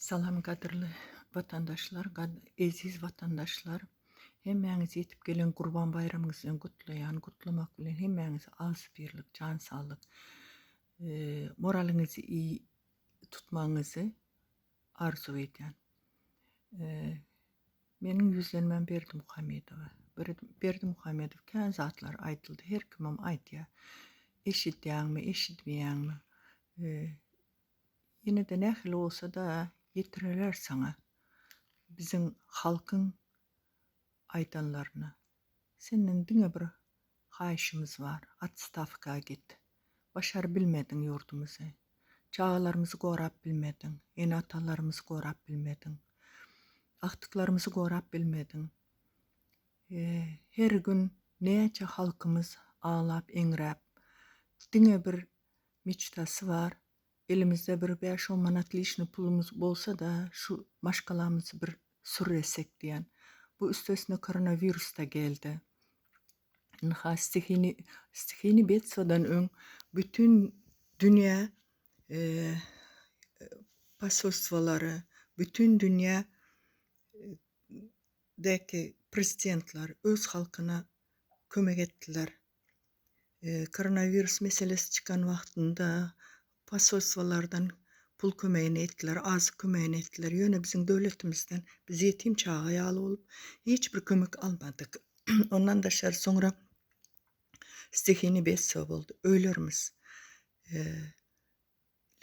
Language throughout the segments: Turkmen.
Salam gadyrly watandaşlar, eziz watandaşlar. Hemmäňizi ýetip gelen Gurban baýramyňyz bilen gutlaýan. Gutlamak bilen hemmäňize agzybirlik, jan saglyk, moralyňyzy iyi tutmagyňyzy arzuw edýän. Meniň ýüzlenmem Berdimuhamedowa. Berdimuhamedow kän zatlar aýdyldy, her kimem aýdýar. Eşidýäňmi, eşidmeýäňmi? Ýene-de nähili bolsa-da ýetireler saňa biziň halkyň aýdanlaryny. Senden diňe bir haýyşymyz bar, otstawka git. Başar bilmediň ýurdumyzy. Çagalarymyzy gorap bilmediň, ene-atalarymyzy gorap bilmediň. Agtyklarymyzy gorap bilmediň. Her gün näçe halkymyz aglap-eňräp, diňe bir meçtasy bar, Elimizde bir bäş-on manat lişni pulumyz bolsa-da, şu maşgalamyzy bir sürresek diýen. Bu üstesine koronawirus-da geldi. Ynha, stihini, stihini bedstwodan öň bütin dünýä posolstwolary, bütin dünýä däki prezidentler öz halkyna kömek etdiler. Koronawirus meselesi çykan wagtynda posolstwolardan pul kömegini etdiler, azyk kömegini etdiler. Ýöne biziň döwletimizden biz ýetim çaga ýaly bolup, hiç bir kömek almadyk. Ondan daşary soňra stihiyny bedstwo boldy. Öýlerimiz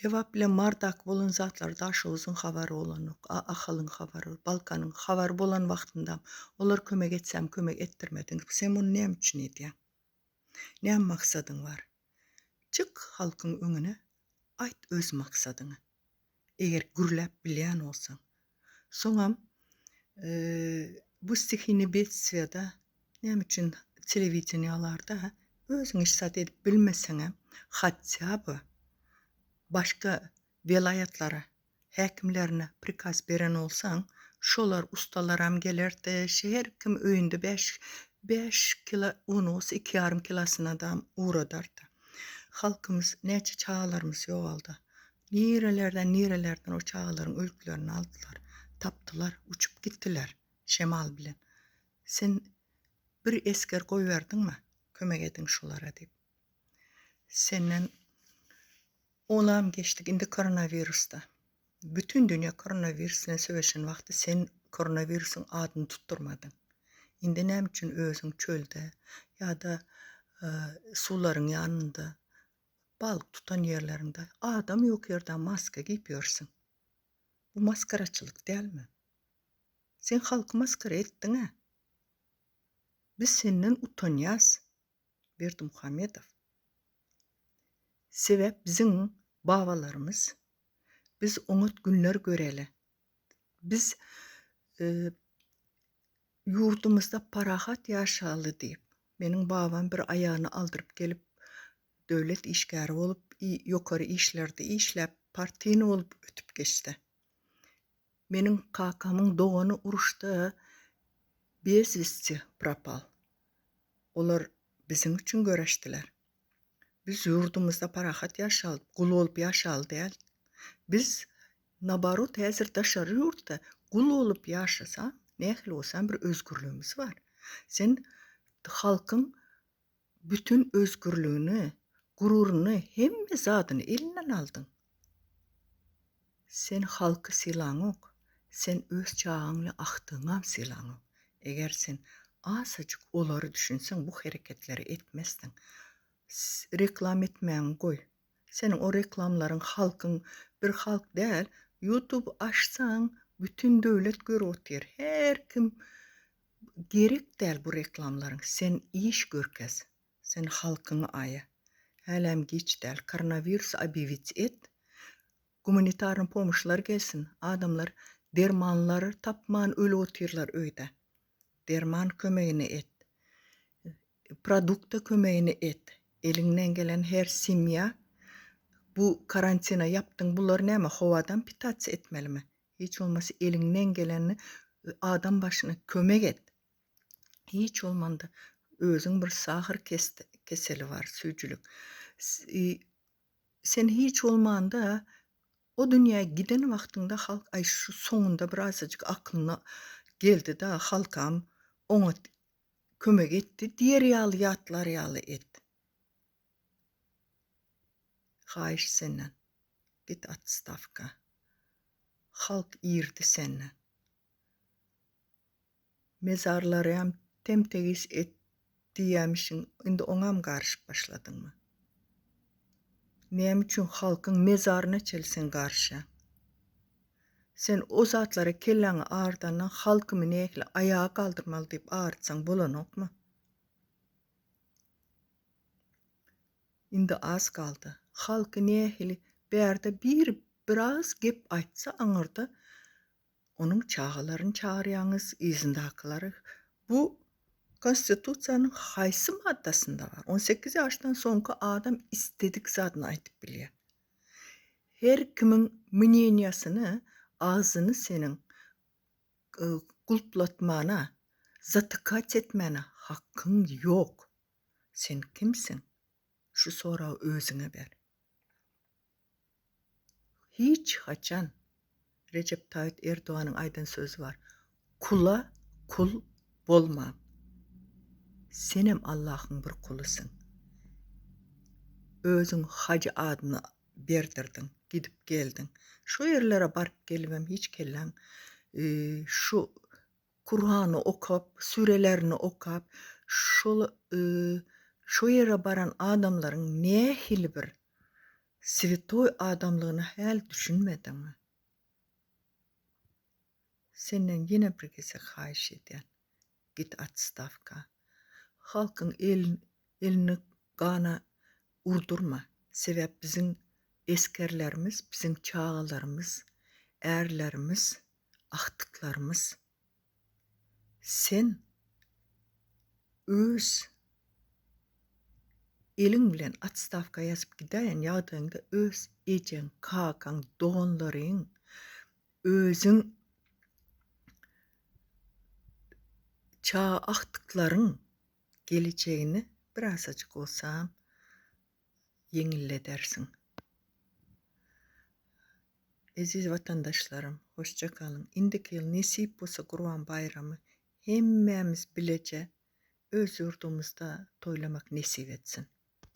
Lebap bilen Mardaky bolan zatlar Daşoguzyň habary bolanok, Ahalyň habary, Balkanyň habary bolan wagtyndam olar kömek etsem kömek etdirmediň. Sen muny näme üçin edýäň? Näme maksadyň bar? Çyk halkyň öňüne aýt öz maksadyňy. Eger gürläp bilýän bolsaň. Soňam bu stihini bedstwiyada näme üçin telewideniýalarda özüň hiç zat edip bilmeseňem hatýa by başga welaýatlara häkimlerine prikaz beren bolsaň şolar ustalaram gelerdi her kim öýünde bäş bäş kilo un bolsa iki ýarym kilosynadam ugradardy halkymyz näçe çagalarymyz ýogaldy Nirelerden, nirelerden o çagalaryň ölüklerini aldylar. Tapdylar, uçup gitdiler şemal bilen. Sen bir esger goýberdiňmi, kömek ediň şulara diýip. Senden onam geçdik, indi koronawirusda. Bütin dünýä koronawirus bilen söweşen wagty sen koronawirusyň adyny tutdurmadyň. Indi näme üçin özüň çölde ýa-da suwlaryň ýanynda Balyk tutan ýerleriňde adam ýok ýerde maska geýip ýörsüň. Bu maskaraçylyk dälmi? Sen halky maskara etdiň-ä. Biz senden utanýas, Berdimuhamedow. Sebäp biziň babalarymyz biz oňat günler göreli. Biz ýurdumyzda parahat ýaşaly diýip, meniň babam bir aýagyny aldyryp gelip, döwlet işgäri bolup, ýokary işlerde işläp, partini bolup ötüp geçdi. Meniň kakamyň dogany uruşda bez westi propal. Olar biziň üçin göreşdiler. Biz ýurdumyzda parahat ýaşaly, gul bolup ýaşaly däl. Biz nabarot häzir daşary ýurtda gul bolup ýaşasa, nähili bolsam bir özgürligimiz bar. Sen halkyň bütin özgürligini, gururyny, hemme zadyny elinden aldyň. Sen halky sylaňok, sen öz çagaň bilen agtygyňam sylaňok. Eger sen azajyk olary düşünseň bu hereketleri etmezdiň. Reklam etmäňi goý. Seniň o reklamlaryň halkyň bir halk däl, youtube açsaň bütin döwlet görüp otyr. Her kim gerek däl bu reklamlaryň. Sen iş görkez. Sen halkyňy aýa. Hälem giç däl. Koronawirus obýewit et. Gumanitarny pomuşlar gelsin. Adamlar dermanlar tapman ölüp otyrlar öýde. Derman kömegini et. Produkta kömegini et. Eliňden gelen her semýa bu karantina ýapdyň bular näme howadan pitasiýa etmelimi? Hiç bolmasa eliňden gelenini adam başyna kömek et. Hiç bolmanda özüň bir sahar keseli bar, süýjülik. Sen hiç bolmanda. O dünýä giden wagtyňda halk aý şu soňunda birazajyk aklyna geldi-da halkam oňat kömek etdi diýer ýaly ýatlar ýaly et. Haýyş senden. Git otstawka. Halk irdi senden. Mezarlaryam tem-tegis et diýýämişiň, indi oňam garyşyp başladyňmy? Näme üçin halkyň mezaryna çenli sen garyşýaň? Sen o zatlara kelläňi agyrdandan halkymy nähili aýaga galdyrmaly diýip agyrtsaň bolanokmy? Indi az galdy. Halky nähili bärde biri biraz gep aýtsa aňyrda Onuň çagalaryny çagyrýaňyz, yzyndakylary. Bu Konstitusiýanyň haýsy maddasynda bar? 18 ýaşdan soňky adam istedik zadyny aýdyp bilýär. Her kimiň mneniýasyny, agzyny seniň gulplatmana, zatykat etmäne hakyň ýok. Sen kimsiň? Şu soragy özüňe ber. Hiç haçan Rejep Taýyp Erdoganyň aýdan sözi bar. Kula kul bolmaň. Senem Allahyň bir kulysyň. Özüň hajy adyny berdirdiň, gidip geldiň. Şo ýerlere baryp gelibem hiç kelläň şu Kurany okap, sürelerini okap, şol şo ýere baran adamlaryň nähili bir swetoý adamlygyna häl düşünmediňmi? Senden ýene bir gezek haýyş edýän, git otstawka. Halkyň elini gana urdurma. Sebäp biziň esgerlerimiz, biziň çagalarymyz, ärlerimiz agtyklarymyz sen öz eliň bilen otstawka ýazyp gidäýen ýagdaýyňda öz ejeň, kakaň, doganlaryň, özüň çaga agtyklaryň gelejegini birazajyk bolsam ýeňilledersiň. Eziz watandaşlarym, hoşça galyň. Indiki ýyl nesip bolsa Gurban baýramy hemmämiz bileje öz ýurdumyzda toýlamak nesip etsin.